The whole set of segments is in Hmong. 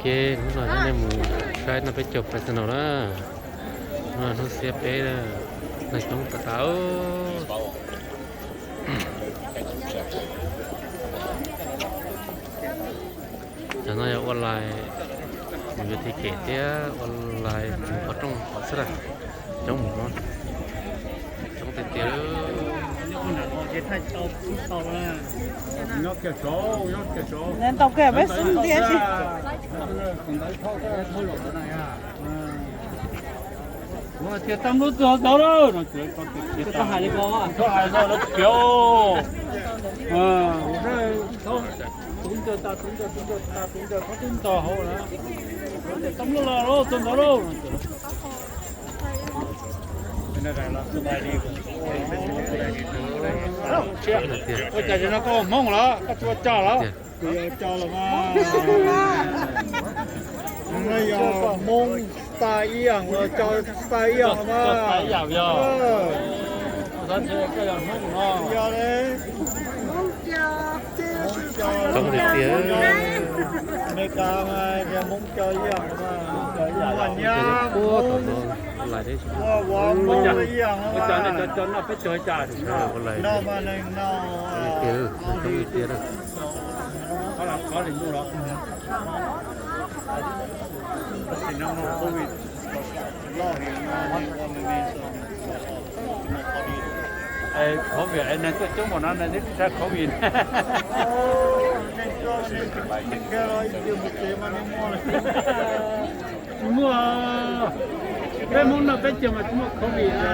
Ces hnub no coj nej mus saib noj peb caug festival na. Hnub no hnub xiab peb, neeg coob tas tas. Cov no yog ua lais mus yuav thib kem thiab ua lais mus qhov rooj qhov xwb na. Coob mus no, coob tiag tiag. Ntau kawg peb xwb ntiag tsis. Kuv tias tau lub twg tau lawm no, txhob hais no lawv tsis piav. Tub ntawd tas, tub ntawd, tub ntawd tas, tub ntawd txhob tub ntawd hauv na. Tau lub los tau ntawd lauj. Ua cas no koj ua Hmoob los koj tsis ua Tso los? Kuv yog Tso los mas. No yog Hmoob style ib yam los Tso style ib yam los mas. Yog li. Coob tiag tiag. Meskas mas yog Hmoob Tso ib yam mas. Ua nyab Hmoob, ua vauv Hmoob ib yam mas. No mas neeg no tiag, coob tiag. Covid es neeg tuaj coob npaum no neeg twb tsis tau Covid. Tsis muaj, peb Hmoob no peb caug mas tsis muaj Covid na.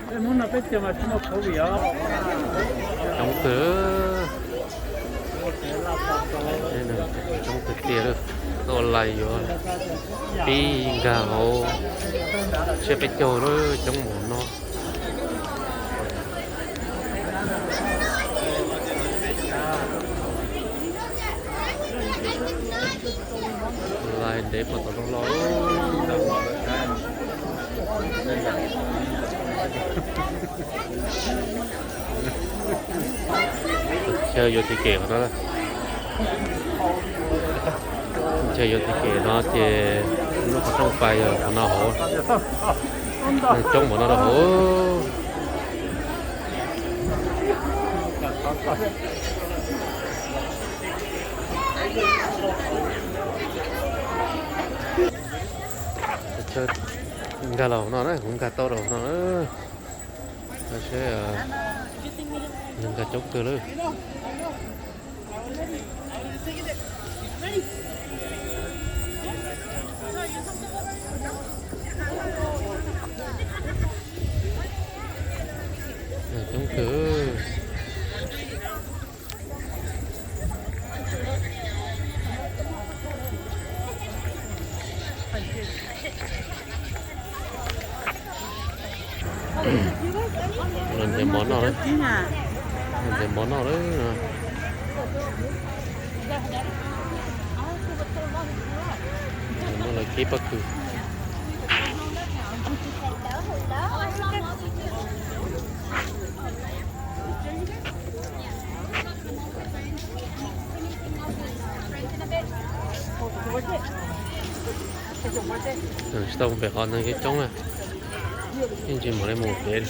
Peb Hmoob no peb caug mas tsis muaj Covid os. Coob kawg, coob tiag tiag. Tuaj lais yuav pib nkag hauv tsiab peb caug lawm, coob mus no. Lais ntev puag tom no los. Chaw yuav thib kem no, chaw yuav thib kem no ces lub qhov rooj pais yog qhov no hauv. Neeg coob npaum no rau hauv. Nkag los no na, kuv nkag tau los no na. Seb, nkag coob kawg lawm. Coob kawg. Los ntes mov noj lawm. Los ntes mov noj lawm. Muab lawv kib pob kws. Tsis tau pem qhov neeg coob na, yeej tsis mam li mus pem.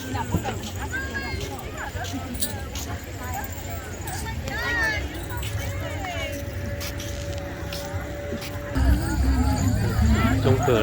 Coob kawg.